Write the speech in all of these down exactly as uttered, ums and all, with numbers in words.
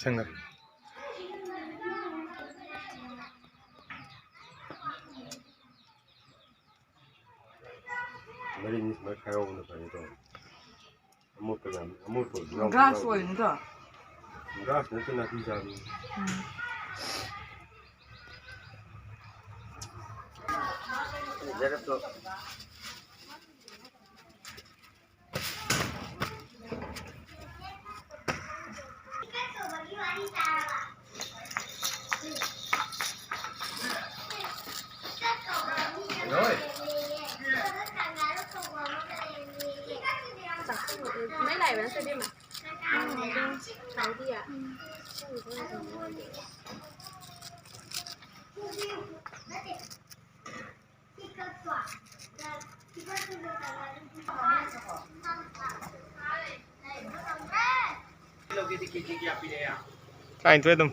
ꯊꯪꯒ꯫ ꯃꯔꯤꯟ ꯁꯨꯃꯥꯏꯅ ꯈꯥꯏꯍꯧꯕꯅ ꯐꯅꯤ ꯇꯧꯕ꯫ ꯑꯃꯣꯠꯄ ꯌꯥꯝ, ꯑꯃꯣꯠꯄ ꯌꯥꯎꯗꯤ ꯒ꯭ꯔꯥꯁ ꯌꯥꯎꯗꯦ꯫ ꯑꯣꯏꯅꯤꯗꯣ? ꯒ꯭ꯔꯥꯁ ꯅꯠꯇꯦ, ꯅꯥꯄꯤ ꯆꯥꯕꯤ꯫ ꯎꯝ꯫ ꯃꯩ ꯂꯥꯛꯏꯕ ꯅꯠꯇ꯭ꯔꯣ, ꯏꯕꯦꯝꯃ? ꯎꯝ, ꯑꯗꯨꯝ ꯂꯥꯛꯏꯗꯤ ꯌꯥꯏ꯫ ꯇꯔꯥꯅꯤꯊꯣꯏ ꯑꯗꯨꯝ꯫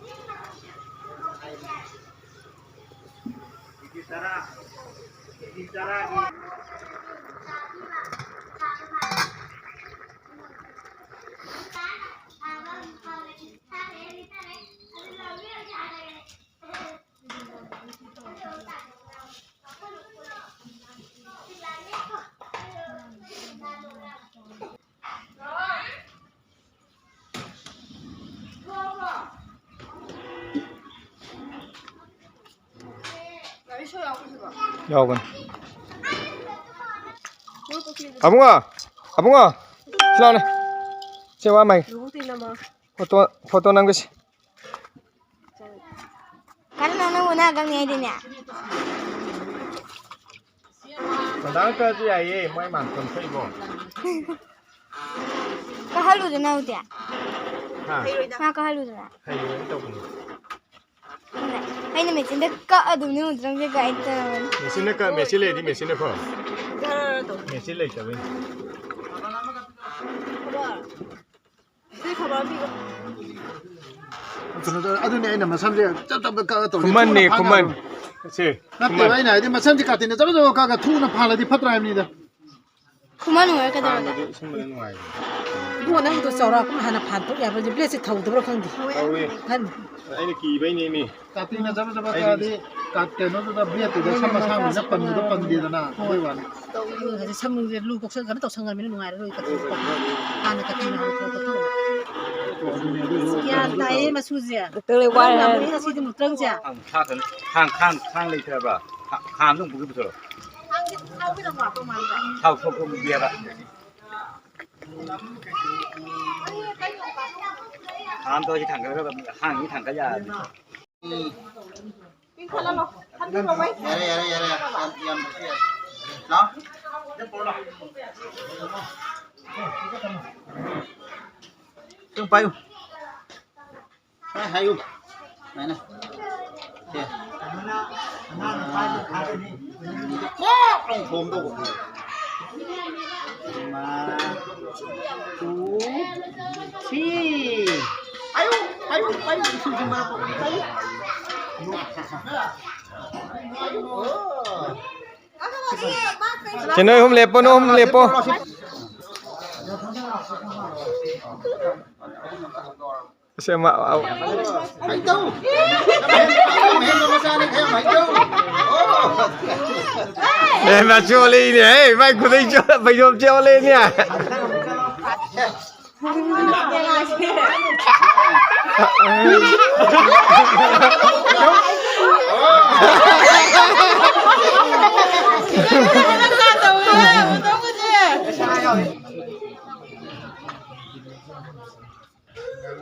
ꯌꯥꯎꯕꯅꯤ꯫ ꯑꯕꯨꯡꯉꯣ, ꯑꯕꯨꯡꯉꯣ, ꯁꯤ ꯂꯥꯎꯅꯦ꯫ ꯁꯤ ꯋꯥ ꯃꯥꯏ꯫ Photo, photo ꯅꯝꯒꯦꯁꯦ꯫ ꯀꯟꯅ ꯅꯪꯕꯨ ꯅꯥ ꯒꯪꯅꯤ ꯍꯥꯏꯗꯤꯅꯦ꯫ ꯃꯗꯥꯝ ꯀꯛꯑꯁꯨ ꯌꯥꯏꯌꯦ, ꯃꯣꯏ ꯃꯥꯟ ꯀꯣꯟꯊꯣꯛꯏꯕꯣ꯫ ꯀꯛꯍꯜꯂꯨꯗꯅ ꯍꯧꯖꯤꯛ꯫ ꯍꯥ? ꯃꯥ ꯀꯛꯍꯜꯂꯨꯗꯅ꯫ ꯍꯩꯔꯣꯏꯅ ꯇꯧꯕꯅꯤ꯫ ꯑꯩꯅ ꯃꯦꯆꯤꯟꯗ ꯀꯛꯑꯗꯨꯝꯅꯤ ꯎꯗ꯭ꯔꯪꯁꯦ ꯒꯥꯏꯗ ꯇꯧꯔꯕꯅꯤ꯫ ꯃꯦꯆꯤꯟꯅ ꯀꯛ-, ꯃꯦꯆꯤꯟ ꯂꯩꯔꯗꯤ ꯃꯦꯆꯤꯟꯅ ꯐꯕ꯫ ꯃꯦꯆꯤꯟ ꯂꯩꯇꯕꯩꯅꯤ꯫ ꯁꯤ ꯈꯕꯔ ꯑꯝ ꯄꯤꯌꯨ꯫ ꯀꯩꯅꯣ ꯇꯧꯔꯦ, ꯑꯗꯨꯅꯦ ꯑꯩꯅ ꯃꯁꯝꯁꯦ ꯆꯞ ꯆꯞ ꯀꯛꯑ ꯇꯧꯔꯤ꯫ ꯈꯨꯃꯟꯅꯦ, ꯊꯨꯅ ꯈꯨꯃꯟ꯫ ꯐꯥꯅꯕ꯫ ꯁꯦ, ꯅꯠꯇꯦꯕ, ꯈꯨꯃꯟ꯫ ꯑꯩꯅ ꯍꯥꯏꯗꯤ ꯃꯁꯝꯁꯦ ꯀꯥꯇꯤꯅ ꯆꯞ ꯆꯞ ꯀꯛꯑꯒ ꯊꯨꯅ ꯐꯥꯜꯂꯗꯤ ꯐꯠꯇ꯭ꯔꯥ ꯍꯥꯏꯕꯅꯤꯗ꯫ ꯈꯨꯃꯟ ꯑꯣꯏꯔ ꯀꯩꯗꯧꯔꯒꯦ? ꯐꯥꯟꯕꯗꯤ ꯁꯨꯝꯕꯅ ꯅꯨꯡꯉꯥꯏꯕꯅꯦ꯫ ꯏꯕꯨꯡꯉꯣ, ꯅꯪꯒꯤꯗꯣ ꯆꯥꯎꯔꯥꯛꯄ ꯑꯃ ꯍꯥꯟꯅ ꯐꯥꯟꯊꯣꯛ ꯌꯥꯕ꯭ꯔꯣ? ꯕ꯭ꯂꯦꯗꯁꯦ ꯊꯧꯗꯕ꯭ꯔꯥ ꯈꯪꯗꯦ꯫ ꯇꯧꯋꯦ꯫ ꯈꯟ-, ꯑꯩꯅ ꯀꯤꯕꯩꯅꯦꯃꯤ꯫ ꯀꯥꯇꯤꯅ ꯖꯕ ꯖꯕ ꯀꯛꯑꯗꯤ ꯀꯥ-, ꯀꯩꯅꯣꯗꯨꯗ ꯕ꯭ꯂꯦꯗꯇꯨꯗ ꯁꯝ ꯑꯁꯥꯡꯕꯁꯤꯅ ꯄꯟꯕꯗꯣ ꯄꯟꯗꯦꯗꯅ, ꯑꯗꯨꯏ ꯋꯥꯅꯤ꯫ ꯍꯧꯖꯤꯛ ꯁꯝꯁꯦ ꯂꯨ ꯀꯣꯛꯁꯟ-, ꯀꯩꯅꯣ ꯇꯧꯁꯟꯈ꯭ꯔꯃꯤꯅ ꯅꯨꯡꯉꯥꯏꯔꯔꯣꯏ ꯀꯥꯇꯤ꯫ ꯍꯥꯟꯅ ꯀꯥꯇꯤꯅ ꯍꯥꯟꯅ ꯊꯧꯔꯛꯄ ꯊꯧꯔꯛꯑꯣ꯫ ꯑꯗꯨꯅꯦ, ꯑꯗꯨꯏꯁꯨ ꯒ꯭ꯌꯥꯟ ꯇꯥꯏꯌꯦ ꯃꯆꯨꯁꯦ꯫ ꯗꯣꯛꯇꯔ ꯂꯩ ꯋꯥꯔꯦ ꯍꯥꯏ꯫ ꯉꯁꯤꯗꯤ ꯑꯃꯨꯛꯇꯪꯁꯦ꯫ ꯈꯥꯡ, ꯈꯥꯡ, ꯈꯥꯡ, ꯈꯥꯡ ꯂꯩꯇ꯭ꯔꯕ? ꯈꯥꯡ, ꯈꯥꯡꯗꯣ ꯑꯃꯨꯛ ꯄꯨꯊꯣꯔꯛꯑꯣ꯫ ꯊꯥꯎ ꯊꯣꯛꯄ ꯑꯃꯨꯛ ꯄꯤꯌꯦꯕ꯫ ꯈꯥꯡꯗꯣ ꯁꯤ ꯊꯥꯡꯒꯠꯂꯒ ꯍꯥꯡꯉꯤ ꯊꯥꯡꯒꯠ ꯌꯥꯔꯅꯤ꯫ ꯌꯥꯔꯦ, ꯌꯥꯔꯦ, ꯌꯥꯔꯦ꯫ ꯌꯥꯝ, ꯌꯥꯝ ꯌꯥꯔꯦ꯫ ꯂꯥꯎ꯫ ꯁꯨꯝ ꯄꯥꯏꯌꯨ꯫ ꯁꯨꯃꯥꯏꯅ ꯍꯥꯏꯌꯨ꯫ ꯁꯨꯃꯥꯏꯅ꯫ ꯁꯦ꯫ ꯀꯣꯛ ꯂꯥꯎ ꯊꯣꯝꯗꯧꯕ꯫ One, two, three. ꯍꯥꯏꯌꯨ, ꯍꯥꯏꯌꯨ, ꯍꯥꯏꯌꯨ, ꯏꯁꯤꯡꯁꯤ ꯃꯔꯛꯇ ꯍꯥꯏꯌꯨ꯫ ꯁꯤ ꯅꯣꯏ ꯑꯍꯨꯝ ꯂꯦꯞꯄꯣ, ꯅꯣꯏ ꯑꯍꯨꯝ ꯂꯦꯞꯄꯣ꯫ ꯁꯦ, ꯃꯥ, ꯑ, ꯍꯩꯇꯧ! ꯃꯍꯦꯟꯗ꯭ꯔ ꯃꯆꯥꯅꯤ, ꯈꯔ ꯌꯥꯝ ꯍꯩꯇꯧ! ꯑꯣ! ꯑꯦ, ꯃꯥ ꯆꯣꯜꯂꯛꯏꯅꯦ, ꯍꯦ, ꯃꯥꯏ ꯈꯨꯗꯩ ꯆꯣꯜꯂ, ꯐꯩꯖꯣꯝ ꯆꯣꯜꯂꯛꯏꯅꯦ꯫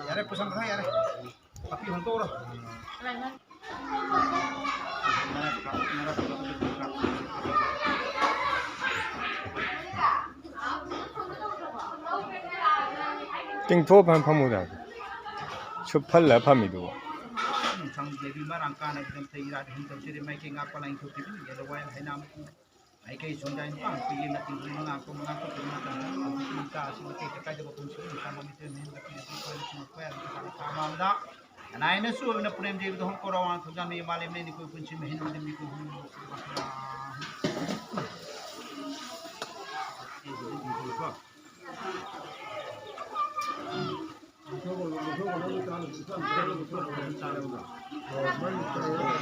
ꯌꯥꯔꯦ, ꯄꯨꯁꯟꯈ꯭ꯔꯣ, ꯌꯥꯔꯦ꯫ ꯃꯄꯤ ꯍꯣꯡꯗꯣꯛꯎꯔꯣ꯫ ꯇꯤꯡꯊꯣꯛꯑ ꯐꯝ-, ꯐꯝꯃꯨꯗ꯫ ꯁꯨꯞꯐꯜꯂ ꯐꯝꯃꯤꯗꯨꯕꯨ꯫ ꯁꯪ ꯗꯦꯕꯤ ꯃꯔꯥꯡ ꯀꯥꯟꯅ ꯏꯗꯝ ꯇꯩ ꯏꯔꯥꯠ ꯍꯤꯡ ꯇꯧꯖꯔꯤ ꯃꯥꯏꯀꯩ ꯉꯥꯛꯄ ꯂꯥꯏꯅꯤꯡꯊꯧ ꯄꯤꯕꯤꯅꯤ ꯌꯦꯜꯂꯋꯥꯏ ꯍꯩꯅꯥꯝ ꯃꯥꯏꯀꯩ ꯁꯣꯝꯗ ꯑꯩꯅ ꯄꯥꯡꯊꯣꯛꯏ ꯃꯇꯤꯡ ꯃꯉꯥ ꯀꯨꯟ ꯃꯉꯥ ꯀꯨꯟ ꯃꯇꯝꯗ ꯍꯧꯖꯤꯛꯀꯤ ꯃꯆꯥ ꯑꯁꯤ ꯃꯇꯦꯛ ꯀꯥꯏꯗꯕ ꯄꯨꯟꯁꯤ ꯅꯨꯡꯁꯥꯡꯕ ꯃꯤꯇ꯭ꯔꯦ ꯃꯍꯦꯟ ꯃꯇꯤꯡ ꯑꯁꯤ ꯑꯩꯈꯣꯏꯅ ꯁꯤꯡꯂꯛꯄ ꯌꯥꯕ ꯊꯥ ꯑꯃꯗ ꯑꯅꯥ ꯑꯩꯅ ꯁꯣꯏꯕꯅ ꯄꯨꯅꯦꯝ ꯗꯦꯕꯤꯗ ꯍꯣꯡ ꯀꯧꯔ ꯋꯥ ꯊꯧꯖꯥꯟ ꯃꯤ ꯃꯥꯂꯦꯝ ꯂꯩ ꯅꯤꯀꯣꯏ ꯄꯨꯟꯁꯤ ꯃꯍꯦꯟ ꯃꯇꯤꯡ ꯅꯤꯀꯣꯏ ꯍꯣꯡ꯫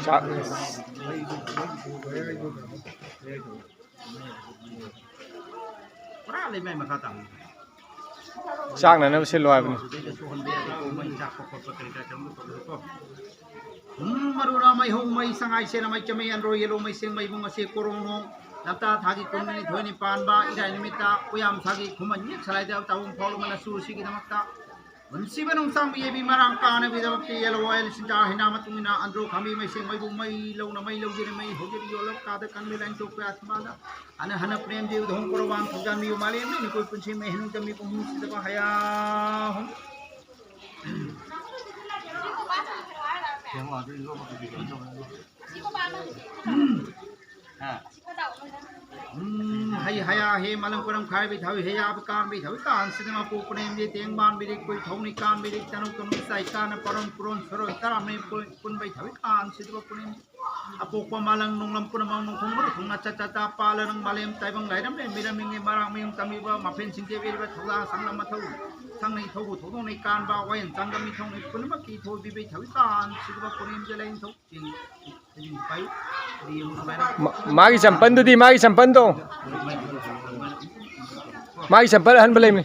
ꯆꯥꯛ꯫ ꯄꯨꯔꯥ ꯂꯩꯃꯥꯏ ꯃꯈꯥ ꯇꯥꯕꯅꯤ꯫ ꯆꯥꯛꯅꯅꯕ ꯁꯤꯜꯂꯣ ꯍꯥꯏꯕꯅꯤ꯫ ꯁꯤꯗꯩꯗ ꯁꯣꯛꯍꯟꯕ ꯌꯥꯗꯦꯀꯣ, ꯃꯩ ꯆꯥꯛꯄ ꯈꯣꯠꯄ ꯀꯔꯤ ꯀꯔꯥ ꯀꯔꯤꯝꯇ ꯇꯧꯒꯅꯨꯀꯣ꯫ ꯎꯝ, ꯃꯔꯨꯅ ꯃꯩ ꯍꯧ, ꯃꯩ ꯁꯉꯥꯏ ꯁꯦꯅ, ꯃꯩ ꯆꯃꯩ ꯑꯟꯗ꯭ꯔꯣ ꯌꯦꯂꯣ, ꯃꯩ ꯁꯦꯡ, ꯃꯩꯕꯨꯡ ꯑꯁꯦ ꯀꯣꯔꯣꯡꯅꯣꯡ, ꯂꯝꯇꯥ ꯊꯥꯒꯤ ꯀꯨꯟꯅꯤꯊꯣꯏꯅꯤ ꯄꯥꯟꯕ ꯏꯔꯥꯏ ꯅꯨꯃꯤꯠꯇ ꯀꯨꯌꯥꯝ ꯊꯥꯒꯤ ꯈꯨꯃꯟ ꯌꯦꯛ ꯁꯂꯥꯏꯗ ꯇꯥꯎꯟ ꯐꯥꯎ ꯑꯃꯅ ꯁꯨ ꯁꯤꯒꯤꯗꯃꯛꯇ ꯄꯨꯟꯁꯤꯕ ꯅꯨꯡꯁꯥꯡꯕ ꯌꯦꯕꯤ ꯃꯔꯥꯡ ꯀꯥꯅꯕꯒꯤꯗꯃꯛꯇ ꯌꯦꯂꯣ ꯑꯣꯏꯜ ꯁꯤꯟꯖꯥ ꯍꯩꯅꯥ ꯃꯇꯨꯡ ꯏꯟꯅ ꯑꯟꯗ꯭ꯔꯣ ꯈꯥꯝꯕꯤ ꯃꯩ ꯁꯦꯡ, ꯃꯩꯕꯨꯡ ꯃꯩ ꯂꯧꯅ ꯃꯩ ꯂꯧꯖꯔꯤ ꯃꯩ ꯍꯧꯖꯔꯤ ꯌꯣꯜꯂꯞ ꯀꯥꯗ ꯀꯟꯕ ꯂꯥꯏꯟ ꯇꯣꯛꯄ ꯑꯊꯝꯕꯗ ꯑꯅ ꯍꯅ ꯄ꯭ꯔꯦꯝ ꯗꯦꯕ ꯙꯣꯡ ꯀꯣꯔꯣ ꯋꯥꯡ ꯊꯧꯖꯥꯟ ꯃꯤꯌꯨ ꯃꯥꯂꯦꯝ ꯃꯤꯅ ꯀꯣꯏ ꯄꯨꯟꯁꯤ ꯃꯩ ꯍꯅꯨ ꯇꯝꯃꯤ ꯀꯨꯝꯍꯨꯝ ꯁꯤꯗꯕ ꯍꯌꯥ ꯍꯨꯝ꯫ ꯎꯝ, ꯍꯩ ꯍꯌꯥ ꯍꯦ ꯃꯂꯪ ꯀꯣꯔꯝ ꯈꯥꯏꯕꯤ ꯊꯥꯎ ꯍꯦ ꯌꯥꯕ ꯀꯥꯝꯕꯤ ꯊꯥꯎ ꯀꯥꯟꯁꯤꯗ ꯃꯄꯨ ꯄꯨꯅꯦꯝꯗꯤ ꯇꯦꯡ ꯕꯥꯟꯕꯤꯔꯤ ꯀꯨꯏ ꯊꯧꯅꯤ ꯀꯥꯟꯕꯤꯔꯤ ꯇꯅꯨ ꯇꯅꯨ ꯆꯥꯏ ꯀꯥꯟꯅ ꯄꯔꯣꯟ ꯄꯨꯔꯣꯟ ꯁꯣꯔꯣꯟ ꯇꯔꯥꯃꯔꯤ ꯄꯨꯟꯕꯩ ꯊꯥꯎ ꯀꯥꯟꯁꯤꯗ ꯄꯨꯅꯦꯝꯗꯤ ꯑꯄꯣꯛꯄ ꯃꯥꯂꯪ ꯅꯣꯡꯂꯝ ꯄꯨꯝꯅꯃꯛ ꯅꯣꯡꯈꯣꯡ ꯃꯔꯨ ꯊꯨꯡꯅ ꯆꯠ ꯆꯠ ꯆꯠ ꯄꯥꯜꯂ ꯅꯪ ꯃꯥꯂꯦꯝ ꯇꯥꯏꯕꯪ ꯂꯥꯏꯔꯝ ꯂꯦꯝ ꯃꯤꯔꯝ ꯃꯤꯉꯦ ꯃꯔꯥꯡ ꯃꯌꯨꯝ ꯇꯝꯕꯤꯕ ꯃꯐꯦꯟ ꯁꯤꯡꯖꯦ ꯕꯤꯔꯕ ꯊꯧꯗꯥ ꯁꯪꯂꯝ ꯃꯊꯧ ꯁꯪꯅꯩ ꯊꯧꯕꯨ ꯊꯧꯗꯣꯛꯅꯩ ꯀꯥꯟꯕ ꯋꯥꯌꯦꯟ ꯆꯥꯡꯗꯝ ꯃꯤꯊꯧꯅꯩ ꯄꯨꯝꯅꯃꯛꯀꯤ ꯊꯣꯏꯕꯤꯕꯩ ꯊꯧꯏ ꯀꯥꯟ ꯁꯤꯗꯕ ꯄꯨꯔꯦꯝꯗ ꯂꯩꯅꯤꯡꯊꯧ ꯆꯤꯡ ꯆꯤꯡ ꯄꯥꯏ ꯀꯔꯤ ꯑꯃꯨꯛ ꯁꯨꯃꯥꯏꯅ ꯃꯥ-, ꯃꯥꯒꯤ ꯆꯝꯄꯜꯗꯨꯗꯤ, ꯃꯥꯒꯤ ꯆꯝꯄꯜꯗꯣ꯫ ꯃꯥꯒꯤ ꯆꯝꯄꯜ ꯑꯍꯟꯕ ꯂꯩꯕꯅꯤ꯫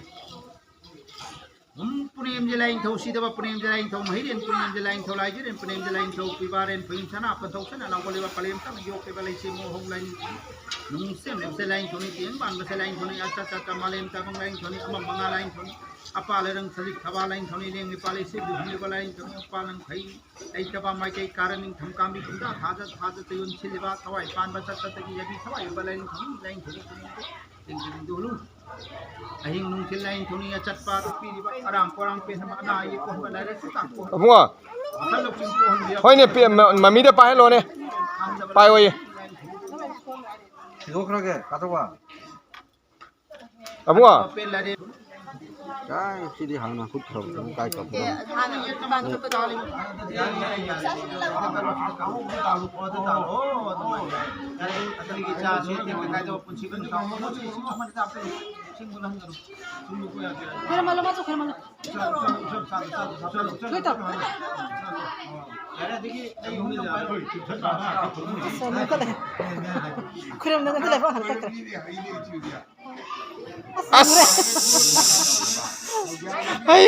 ꯎꯝ, ꯄꯨꯅꯦꯝꯁꯦ ꯂꯥꯏꯅꯤꯡꯊꯧ ꯁꯤꯗꯕ ꯄꯨꯅꯦꯝꯁꯦ ꯂꯥꯏꯅꯤꯡꯊꯧ ꯃꯍꯩꯔꯦꯟ ꯄꯨꯅꯦꯝꯁꯦ ꯂꯥꯏꯅꯤꯡꯊꯧ ꯂꯥꯏꯖꯔꯦꯟ ꯄꯨꯅꯦꯝꯁꯦ ꯂꯥꯏꯅꯤꯡꯊꯧ ꯄꯤꯕꯥꯔꯦꯟ ꯐꯨꯏꯟ ꯁꯅꯥ ꯄꯟꯊꯧ ꯁꯅꯥ ꯂꯥꯡꯒꯣꯜꯂꯤꯕ ꯄꯂꯦꯝ ꯁꯅꯥ ꯌꯣꯛꯂꯤꯕ ꯂꯩꯁꯦꯝ ꯃꯣꯍꯣꯡ ꯂꯥꯏꯅꯤꯡꯊꯧ ꯅꯨꯡꯁꯦꯝ ꯂꯦꯝꯁꯦ ꯂꯥꯏꯅꯤꯡꯊꯧꯅꯤ ꯇꯦꯡ ꯄꯥꯟꯕꯁꯦ ꯂꯥꯏꯅꯤꯡꯊꯧꯅꯤ ꯑꯆꯥ ꯆꯥ ꯆꯥ ꯃꯥꯂꯦꯝ ꯇꯥꯏꯕꯪ ꯂꯥꯏꯅꯤꯡꯊꯧꯅꯤ ꯑꯃ ꯃꯉꯥ ꯂꯥꯏꯅꯤꯡꯊꯧꯅꯤ ꯑꯄꯥ ꯂꯩꯔꯪ ꯁꯖꯤꯛ ꯊꯕꯥ ꯂꯥꯏꯅꯤꯡꯊꯧꯅꯤ ꯂꯦꯡ ꯅꯤꯄꯥ ꯂꯩꯁꯦ ꯂꯨꯍꯣꯡꯂꯤꯕ ꯂꯥꯏꯅꯤꯡꯊꯧꯅꯤ ꯎꯄꯥ ꯂꯪ ꯐꯩ ꯂꯩꯇꯕ ꯃꯥꯏꯀꯩ ꯀꯥꯔ ꯅꯤꯡꯊꯝ ꯀꯥꯡꯕꯤ ꯈꯨꯟꯗꯥ ꯊꯥꯖ ꯊꯥꯖ ꯆꯌꯣꯟ ꯁꯤꯜꯂꯤꯕ ꯊꯋꯥꯏ ꯄꯥꯟꯕ ꯆꯠꯄꯗꯒꯤ ꯌꯥꯕꯤ ꯊꯋꯥꯏ ꯌꯥꯎꯕ ꯂꯥꯏꯅꯤꯡꯊꯧꯅꯤ ꯂꯥꯏꯅꯤꯡꯊꯧꯅꯤ ꯄꯨꯅꯦꯝꯁꯦ ꯂꯥꯏꯅꯤꯡꯊꯧꯅꯤ ꯇꯣꯂꯨ ꯑꯍꯤꯡ ꯅꯨꯡꯊꯤꯜ ꯂꯥꯏꯅꯤꯡꯊꯧꯅꯤ ꯑꯆꯠꯄ ꯄꯤꯔꯤꯕ ꯑꯔꯥꯝ ꯄꯣꯔꯥꯝ ꯄꯦꯟꯅꯕ ꯑꯅꯥ ꯑꯌꯦꯛ ꯄꯣꯛꯍꯟꯕ ꯂꯥꯏꯔꯤꯛ ꯇꯥꯛꯄ ꯑꯕꯨꯡꯉꯣ꯫ ꯋꯥꯈꯜ ꯂꯧꯁꯤꯡ ꯄꯣꯛꯍꯟꯕꯤꯔꯕ ꯍꯣꯏꯅꯦ, ꯄꯤ-, ꯃ-, ꯃꯃꯤꯗ ꯄꯥꯏꯍꯜꯂꯣꯅꯦ꯫ ꯄꯥꯏꯌꯣꯌꯦ꯫ ꯁꯤꯗꯣꯛꯈ꯭ꯔꯒꯦ ꯀꯥꯊꯣꯛꯄ꯫ ꯑꯕꯨꯡꯉꯣ꯫ ꯑꯄꯦꯜ ꯂꯥꯏꯔꯦꯝ ꯀꯥꯏ ꯁꯤꯗꯤ ꯍꯥꯟꯅ ꯍꯨꯠꯈ꯭ꯔꯕꯗꯨꯕꯨ ꯀꯥꯏ ꯇꯧꯈ꯭ꯔꯕ? ꯑꯦ, ꯍꯥꯟꯅ ꯗꯨꯀꯥꯟ ꯆꯠꯄꯗ꯫ ꯈꯔ ꯃꯥꯜꯂꯣ, ꯃꯥ ꯆꯠꯈ꯭ꯔꯦ, ꯃꯥꯜꯂꯣ꯫ ꯂꯣꯏ ꯇꯧ꯫ ꯑꯁ, ꯅꯣꯡꯈꯠꯂꯦ꯫ ꯈꯨꯔꯨꯝꯗꯅ ꯑꯝꯇ ꯂꯩꯕ ꯍꯟꯀꯠꯈ꯭ꯔꯦ꯫ ꯑꯁ! ꯑꯩ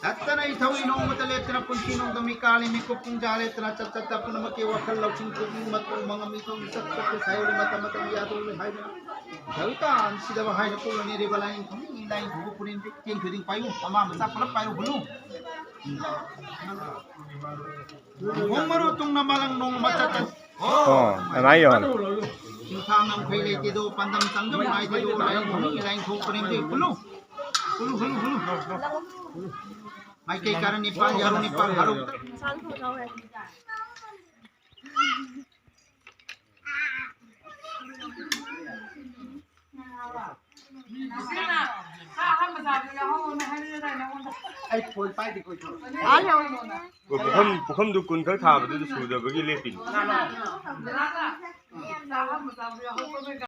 ꯆꯠꯇꯅ ꯏꯊꯧ ꯅꯣꯡꯃꯇ ꯂꯦꯞꯇꯅ ꯄꯨꯟꯁꯤ ꯅꯣꯡꯗꯝ ꯃꯤꯀꯥꯜꯂꯤ ꯃꯤꯀꯨꯞ ꯄꯨꯡꯖꯥ ꯂꯦꯞꯇꯅ ꯆꯠ ꯆꯠꯇ ꯄꯨꯝꯅꯃꯛꯀꯤ ꯋꯥꯈꯜ ꯂꯧꯁꯤꯡ ꯄꯨꯛꯅꯤꯡ ꯃꯇꯧ ꯃꯉꯝ ꯏꯊꯧ ꯆꯠ ꯆꯠꯇ ꯁꯥꯏꯌꯣꯜꯂꯤ ꯃꯇꯝ ꯃꯇꯝꯒꯤ ꯌꯥꯗꯧꯔꯤ ꯍꯥꯏꯗꯅ ꯏꯊꯧ ꯏꯇꯥꯟ ꯁꯤꯗꯕ ꯍꯥꯏꯅ ꯀꯣꯛꯂꯅꯤꯔꯤꯕ ꯂꯥꯏꯅꯤꯡ ꯊꯧꯅꯤꯡ ꯂꯥꯏꯅꯤꯡ ꯊꯧꯕ ꯄꯨꯔꯦꯟ ꯆꯦꯡ ꯊꯣꯏꯗꯤꯡ ꯄꯥꯏꯌꯨ ꯃꯃꯥ ꯃꯆꯥ ꯄꯨꯂꯞ ꯄꯥꯏꯔꯨ ꯍꯨꯜꯂꯨ꯫ ꯈꯣꯡ ꯃꯔꯨ ꯇꯨꯡꯅ ꯃꯥꯂꯪ ꯅꯣꯡꯃ ꯆꯠꯇ ꯑꯣ, ꯑꯗꯨꯃꯥꯏꯅ ꯌꯣꯟ꯫ ꯆꯤꯡꯊꯥ ꯉꯝꯈꯩ ꯂꯩꯇꯦꯗꯣ, ꯄꯥꯟꯗꯝ ꯆꯪꯗꯕ ꯅꯥꯏꯗꯦꯗꯣ, ꯂꯥꯏ ꯈꯨꯅꯤꯡ ꯂꯥꯏ ꯊꯣꯛꯄꯅꯦ, ꯍꯨꯜꯂꯨ꯫ ꯍꯨꯜꯂꯨ, ꯍꯨꯜꯂꯨ, ꯍꯨꯜꯂꯨ꯫ ꯃꯥꯏꯀꯩ ꯀꯥꯔ ꯅꯤꯄꯥꯟ, ꯌꯥꯔꯨ ꯅꯤꯄꯥꯟ, ꯍꯥꯔꯨ꯫ ꯑꯩ ꯐꯣꯟ ꯄꯥꯏꯗꯦ, ꯀꯣꯏ ꯊꯣꯛ꯫ ꯄꯨꯈꯝ, ꯄꯨꯈꯝꯗꯨ ꯀꯨꯟ ꯈꯛ ꯊꯥꯕꯗꯨꯗ ꯁꯨꯗꯕꯒꯤ ꯂꯦꯞꯄꯤꯅꯤ꯫